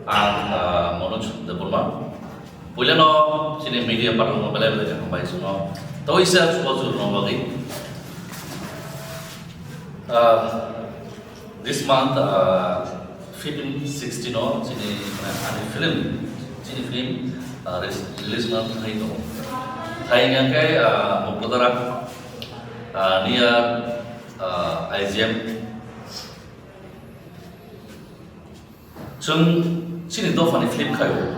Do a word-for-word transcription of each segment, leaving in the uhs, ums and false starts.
Ang, ah, Manoj Debbarma. Puilano chini media paralokno belai belai khe hambai swngo. Tei isa chubachu rwna bagwi. Ah, this month, ah, fifteen sixteen o chini, mane, ani film, chini film, ah, re-, release wngna thangwi tongo. Thai hwnkhe, ah, Mukladara, ah, near, ah, I G M. Chwng chini dophani film khaio.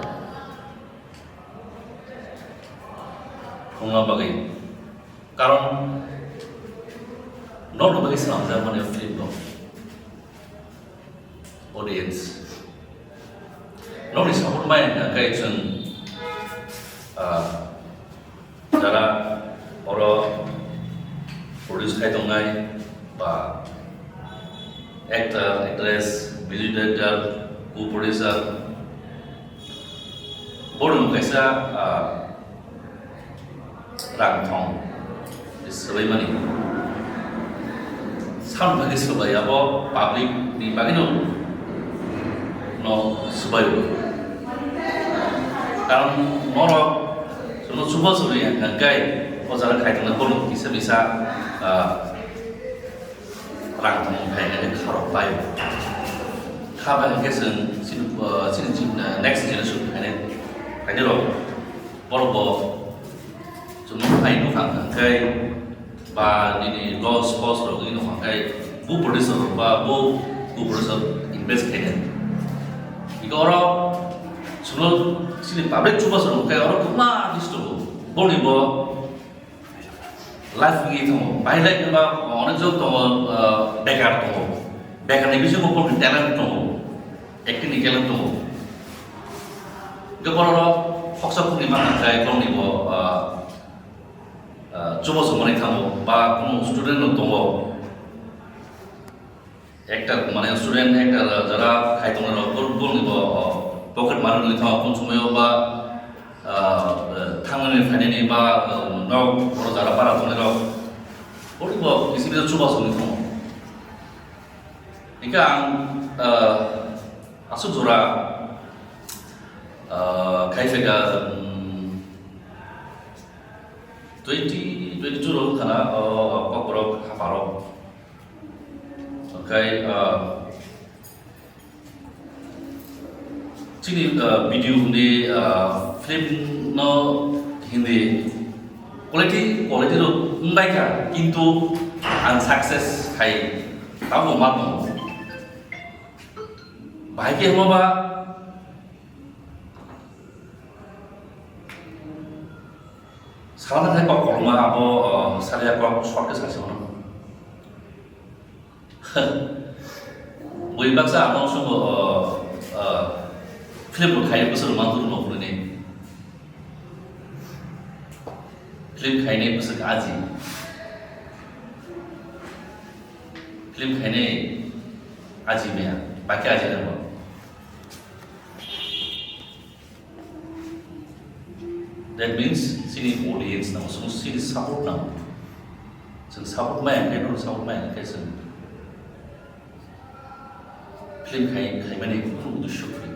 Wngna bagwi. Karon norokni bagwi swnamjak mani o film bo. Audience. Norokni support maya hwnkha khe chwng, ah, jara oro produce khai tongnai ba actor, actress, music director, co-producer, borokno kaisa, ah, rang thong swbaimani. Samung bagwi swbai abo public ni bagwino no swbaio. Karon norok chwngno chuba chwrwi hwnkhe o jaga khai tongnai borok kisa misa, ah, rang thong phai hwnkhe kharok bai. Kha bai hwnkhe chwng chini, ah, chini, chini, ah, next generation phainai, phainai rok borok bo chwngno phai nukha hwnkhe ba nini loss cost rok wngwi nukha hwnkhe bo producer rok ba bo co-producer invest khainai. Iko oro chwngno chini public chuba chwng khe oro kwbangma list tongo. Boni bo life wngwi tongo. Bahai life wngba onek jon tongo, ah, bekar tongo. Bekar ni bisingo boni talent tongo. Acting ni talent tongo. Hwnkhe borok khoksa khoknwi manna khlai boni bo, ah, ah, chubachu manwi thango, ba kunu student rok tongo. Actor, mane student actor, ah, jara khai tongnai rok, bor-, borokni bo, ah, pocket money nwi thango, kunu somoyo ba, ah, ah, thangmani phainani ba, ah, nok, oro jara para tongnai rok, borokni bo kisi kisa chubachu nwi thango. Hingke ang, ah, aswk jora, ah, khai phaikha, um, twenty twenty-two rok wngkha na, o, o, kokborok haparok. Okai, ah, chini, ah, video ni, ah, film no hindi quality, quality rok wngbaikha, kintu ang success khai tamo ma tongo. Bahai khe hwnba ba, salama thai kok koloma abo, o, salia kok short khe salsi mano. Bui baksa amo sungo, o, o, film bo khai bwswk rwma turu no phunini. Film khainai bwswk aji. Film khainai aji maya, baki aji nangma. That means, chini audience nango, chwng chini support nango. Chwng support maya hwnkhe, norok support maya hwnkhe chwng film khai, khaimani kunu uddesho kwrwi.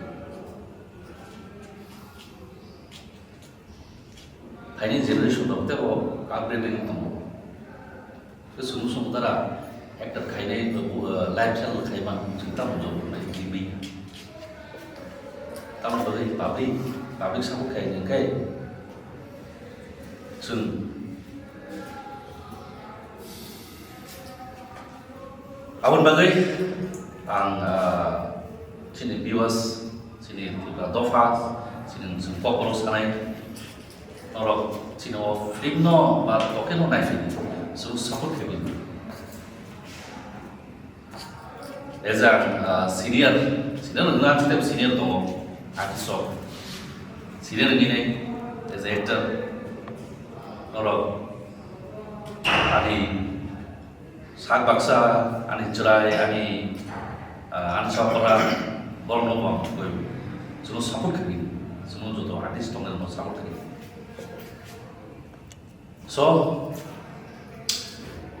Phaini generation rok teibo upgrade wngwi tongo. Tei chwng swng tara actor khainai, uh, lifestyle khaima chwng tamo job rwnai wngwi manya. Tamo bagwi public, public support khai hwnkhe chwng Aboni bagwi ang, ah, chini viewers, chini Tripura dopha, chini chwng kokborok sanai, norok chini o film no ba toke no naiphi, chwng support khaibwi. As a, ah, senior, senior wngna ang senior tongo, artist rok. Senior wngwi nai, as a actor, norok ani Sak baksa, ani chwrai, ani, ah, ani chapora, borokno bo ang tubui. Chwngno support khaidi, chwngno joto artist tongnai rokno support khaidi. So,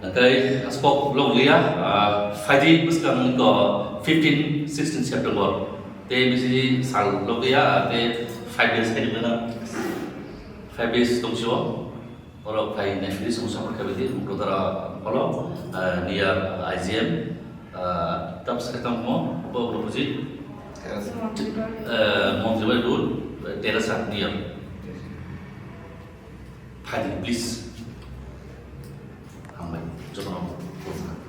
nakai aspok vlog liya, ah, phaidi bwskang ko Fifteen, sixteen September. Te bisi sal logya, te five days khaidi gana. Five days tongsi o. Oro khai nai bisi songsa khaidi, Mukrodara holo, ah, near I G M, ah, tap sekam mo, bo buji. Eh, Montri Bai Road, Terasa near. Phaidi, please. Hambai, jotono